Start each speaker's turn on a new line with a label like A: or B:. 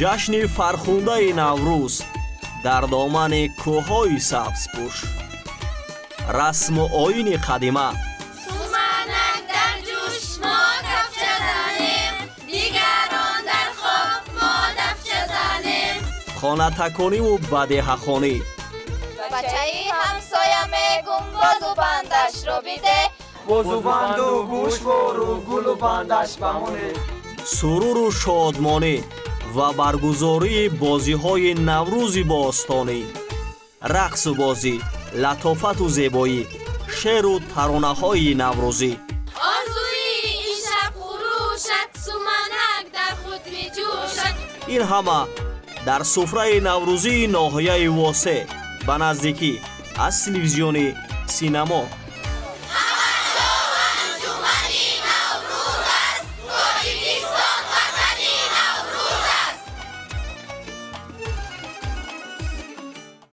A: Ҷашни фархундаи Наврӯз дар домани кӯҳҳои сабзпӯш, расму оини қадима,
B: Суманак дар ҷӯш, мо кафча занем, дигарон дар хоб, мо дафча занем.
A: Хонатакониву бадеҳахонӣ,
B: Бачаи ҳамсоя мегум, бозубандашро биде.
C: Бозубанду гӯшвору гулу бандаш бамонед.
A: Суруру шодмонӣ ва баргузории бозиҳои наврӯзи бостонӣ, рақсу бозӣ, латофату зебоӣ, шеъру таронаҳои наврӯзӣ.
B: Орзуи ин шаб хурӯшад, суманак дар худ биҷӯшад.
A: Ин ҳама дар суфраи наврӯзии ноҳияи Восе, ба наздикӣ аз телевизиони Синамо.